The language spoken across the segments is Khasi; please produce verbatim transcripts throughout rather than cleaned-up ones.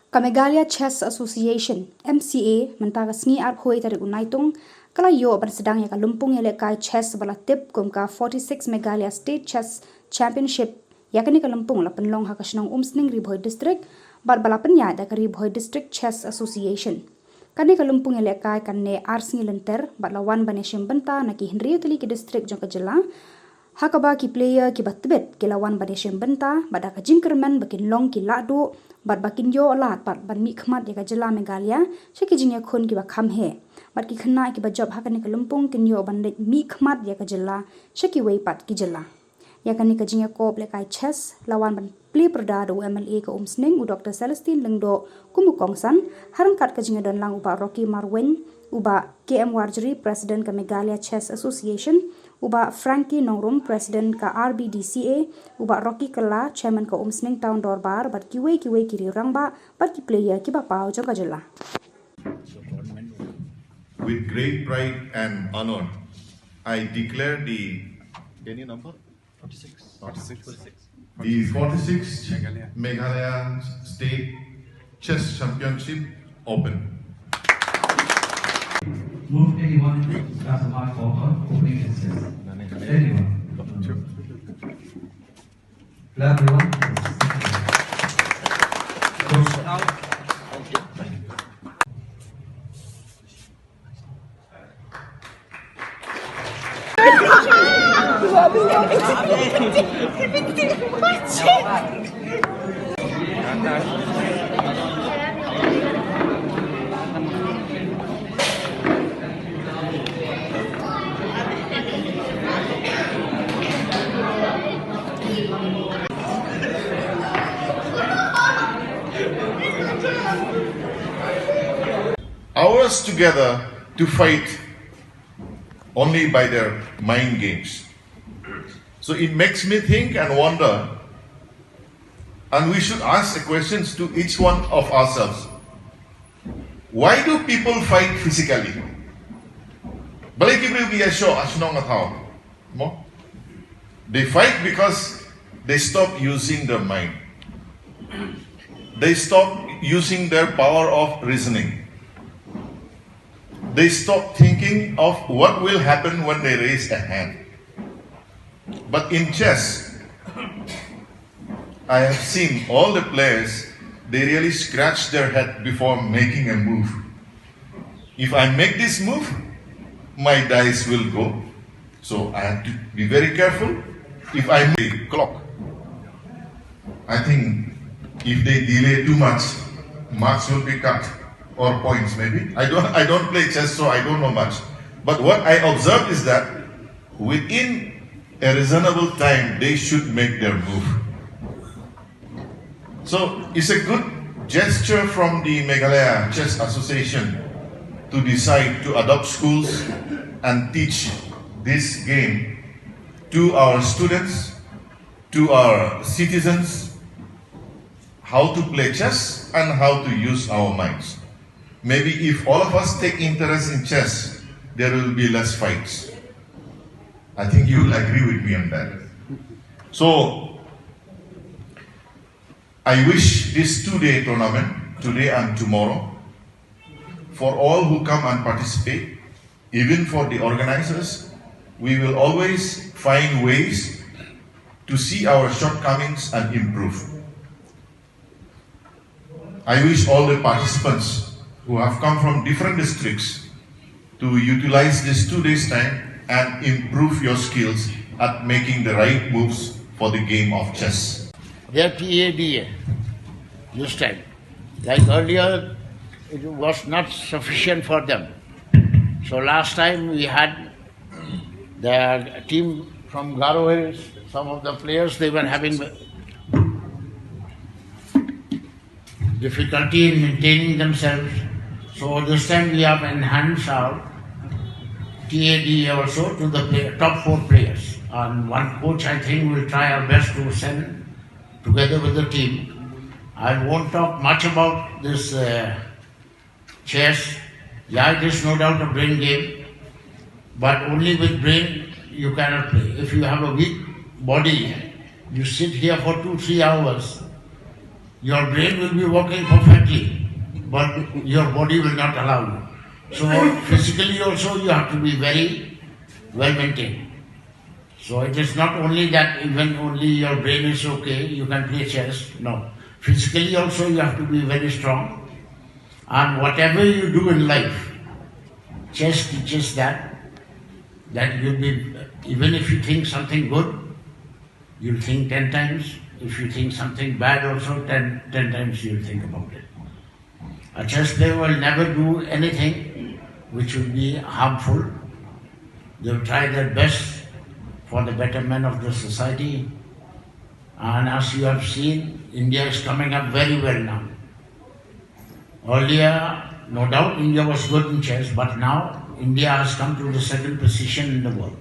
Ka Meghalaya Chess Association, M C A, mynta ka sngi arphew tarik u Naitung, ka la ïoh ban sdang ïa ka lympung ïalehkai chess ba la tip kum ka forty-six Meghalaya State Chess Championship. Ïa kane ka lympung la pynlong ha ka shnong Umsning, Ri Bhoi District, bad ba la pynïaid da ka Ri Bhoi District Chess Association. Kane ka lympung ïalehkai kan neh ar sngi lynter, bad la wan ban ïashim bynta na ki hynriew tylli ki district jong ka jylla, ha kaba ki player kiba tbit ki la wan ban ïashim bynta, bad da ka jingkyrmen ba kin long ki lahduh, bad ba kin ïoh lad pat ban mihkhmat ïa ka jylla Meghalaya sha ki jingïakhun kiba kham heh. Bad ki khynnah kiba jop ha kane ka lympung kin ïoh ban leit mihkhmat ïa ka jylla sha kiwei pat ki jylla. Ïa kane ka jingïakop lehkai chess la wan ban plie pyrda da u M L A ka Umsning, u Doctor Celestine Lyngdoh, kum u kongsan, ha ryngkat ka jingïadon lang u Bah Rocky Marwein, u Bah K M Warjri, President ka Meghalaya Chess Association, u Bah Frankie Nongrum, President ka R B D C A, u Bah Rocky Kylla, Chairman ka Umsning Town Dorbar, bad kiwei kiwei ki riew rangbah bad ki player kiba paw jong ka jylla. With great pride and honor, I declare the, any number? Forty-six. The forty-sixth Meghalaya State Chess Championship open. Move anyone who's got a mic or opening access. Anyone. Clap your hands. Hours together to fight only by their mind games. So it makes me think and wonder, and we should ask the questions to each one of ourselves. Why do people fight physically? Balei ki briew ki ïashoh ha shnong ha thaw? Mo? They fight because they stop using their mind. They stop using their power of reasoning. They stop thinking of what will happen when they raise a hand. But in chess, I have seen all the players, they really scratch their head before making a move. If I make this move, my dice will go. So I have to be very careful. If I make clock, I think if they delay too much, marks will be cut or points maybe. I don't I don't play chess, so I don't know much. But what I observe is that within a reasonable time, they should make their move. So it's a good gesture from the Meghalaya Chess Association to decide to adopt schools and teach this game to our students, to our citizens, how to play chess and how to use our minds. Maybe if all of us take interest in chess, there will be less fights. I think you will agree with me on that. So, I wish this two-day tournament, today and tomorrow, for all who come and participate, even for the organizers, we will always find ways to see our shortcomings and improve. I wish all the participants who have come from different districts to utilize this two days time and improve your skills at making the right moves for the game of chess. Their T A D A this time. Like earlier, it was not sufficient for them. So last time we had the team from Garo Hills, some of the players, they were having difficulty in maintaining themselves. So this time we have enhanced our T A D also to the play, top four players. And one coach, I think, will try our best to send together with the team. I won't talk much about this uh, chess. Yeah, it is no doubt a brain game, but only with brain you cannot play. If you have a weak body, you sit here for two, three hours, Your brain will be working perfectly, but your body will not allow you. So physically also you have to be very well maintained. So it is not only that even only your brain is okay, you can play chess. No. Physically also you have to be very strong. And whatever you do in life, chess teaches that, that you'll be, even if you think something good, you'll think ten times. If you think something bad also, ten, ten times you'll think about it. A chess player will never do anything which will be harmful. They'll try their best for the betterment of the society. And as you have seen, India is coming up very well now. Earlier, no doubt India was good in chess, but now India has come to the second position in the world.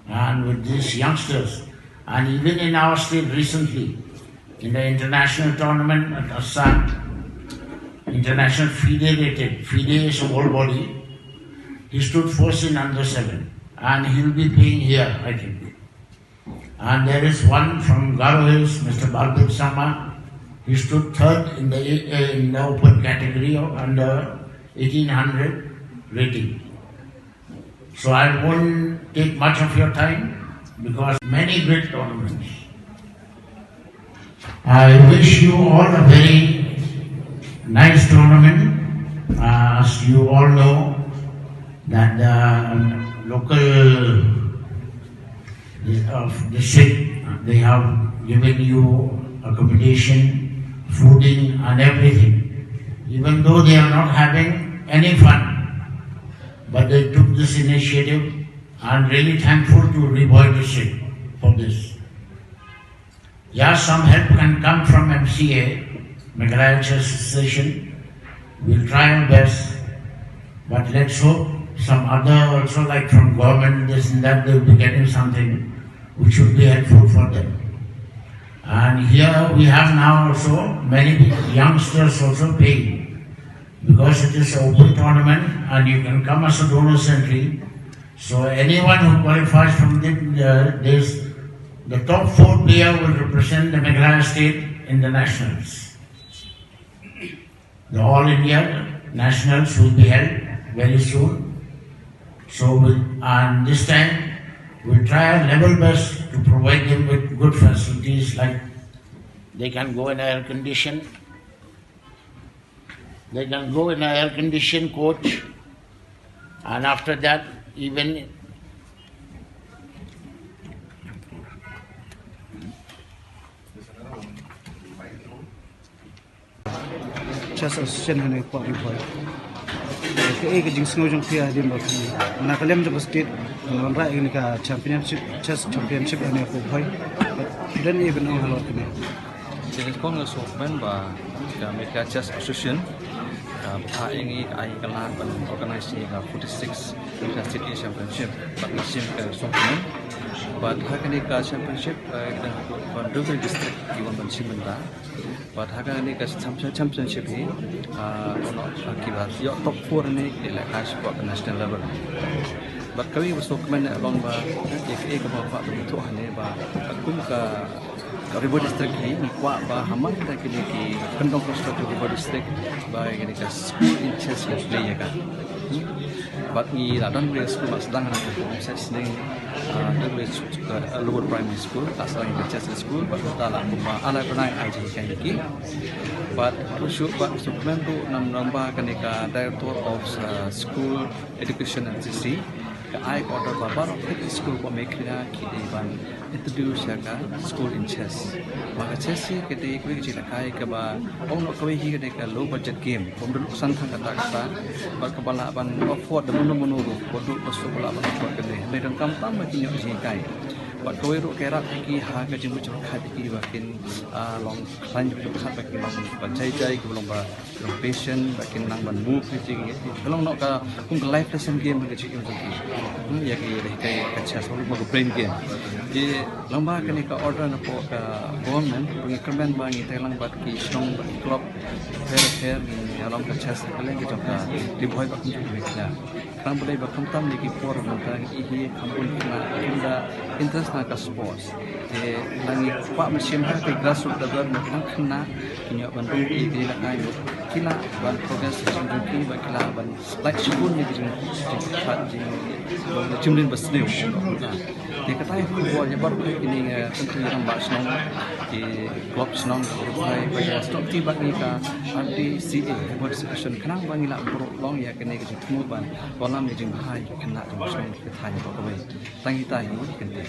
And with these youngsters, and even in our state recently, in the international tournament at Assam, international FIDE rated, FIDE is a world body, he stood first in under seven, and he'll be playing here, I think. And there is one from Garo Hills, Mister Balbir Sharma. He stood third in the, uh, in the open category of under eighteen hundred rating. So I won't take much of your time because many great tournaments. I wish you all a very nice tournament. Uh, as you all know that the local of the sick, they have given you accommodation, fooding and everything. Even though they are not having any fund, but they took this initiative and really thankful to Ri Bhoi district for this. Yeah, some help can come from M C A, Meghalaya Chess Association. We'll try our best. But let's hope some other also, like from government, this and that, they'll be getting something which will be helpful for them. And here we have now also many youngsters also playing. Because it is an open tournament and you can come as a donor entry. So anyone who qualifies from the, uh, this, the top four player will represent the Meghalaya state in the nationals. The All India Nationals will be held very soon. So, we'll, and this time, we'll try our level best to provide them with good facilities, like they can go in air condition, they can go in an air conditioned coach, and after that, even Chess Association hangne ka pyrthei. Kaei ka jingsngew jong phi hadien ba phi na ka liang jong ka state, phi wanrah ïa kane ka championship, chess championship hangne ha Ri Bhoi? Don ei ban ong halor kane? Te nyngkong nga sngewkmen ba ka Meghalaya Chess Association ka phah ïa ngi, ka ai ka lad ban organize ïa ka forty-six Meghalaya State Championship. Bad nga shim ka sngewkmen. Bad ha kane ka championship, eh, ki dang haduh ba hynriew district ki wan ban shim bynta. Bad ha kane ka champion-, championship hi, ah, ono, ah, kiba ïoh top four ne ki lehkai shapoh ka national level. Bad kawei ba sngewkmen eh long ba ïa kaei kaba kwah ban ïathuh hangne ba kum ka, ka Ri Bhoi District hi ngi kwah ba ha man da kine ki kyndong construct ka Ri Bhoi District ba kine ka school in chess ka play ïa ka. Hmm? Bad ngi la don kawei ka skul ba sdang ha ka Umsait Sning, ah, don kawei ka, ah, Lower Primary School, la sdang ïa ka chess school, bad mynta la kumba ar lai bnai ai jinghikai ïa ki. Bad ruh shuh bad sngewkmen ruh na, namar ba kane ka Director of, ah, School Education and C C ka ai ka order ba baroh ki school ba Meghalaya ki dei ban introduce ïa ka school in chess. Ba ka chess hi ka dei kawei ka jingïalehkai kaba ong noh kawei hi ka dei ka low budget game. Bym dei ruh san thang katta katta. Bad kaba lah ban afford da mano mano ruh. Ba duk ba suk ba lah ban afford kane. Hynrei donkam tam ba kin ïoh jinghikai. Bad kawei ruh ka ïarap ïa ki ha ka jingmut jingpyrkhat ïa ki ba kin, ah, long khlaiñ jingpyrkhat ba kin long ba jai jai ki ba long ba long patient, ba kin nang ban move ki jing, ka long noh ka, kum ka life lesson game ka jingim jong ki. Hmm, ïa ki, ïa ki, ka chess, ka brain game. Te lyngba kane ka order na pdeng ka government, ngi kyrmen ba ngi tei lang bad ki shnong bad ki club, Pher pher ngi ïalam ka chess ka leng ka jong ka Ri Bhoi Bah Khamjui Meitei. Khnang ba dei ba khamtam ne ki por mynta ngi hi kham bun khynnah kim da interest na ka sports. Te ngi kwah mynsiem ha ka grassroots level, ma khynnah khynnah ki ïoh ban rung ki, ki la kai ki la ban progress jong jong ki, ba ki la ban lait shibun ne ki jong jong jong jong ba sniew. Te kata hi khubor ïa baroh kine, eh, tang ki rangbah shnong, ki club shnong, ki rangbah, ba ïa sdang ti bad ngi ka R D C A Board Session khnang ba ngi lah ban pynlong ïa kane ka jingthmu ban wallam ïa jingbha ïa ki khynnah jong shnong, ki thaiñ baroh kawei. Tang ita hi kynti.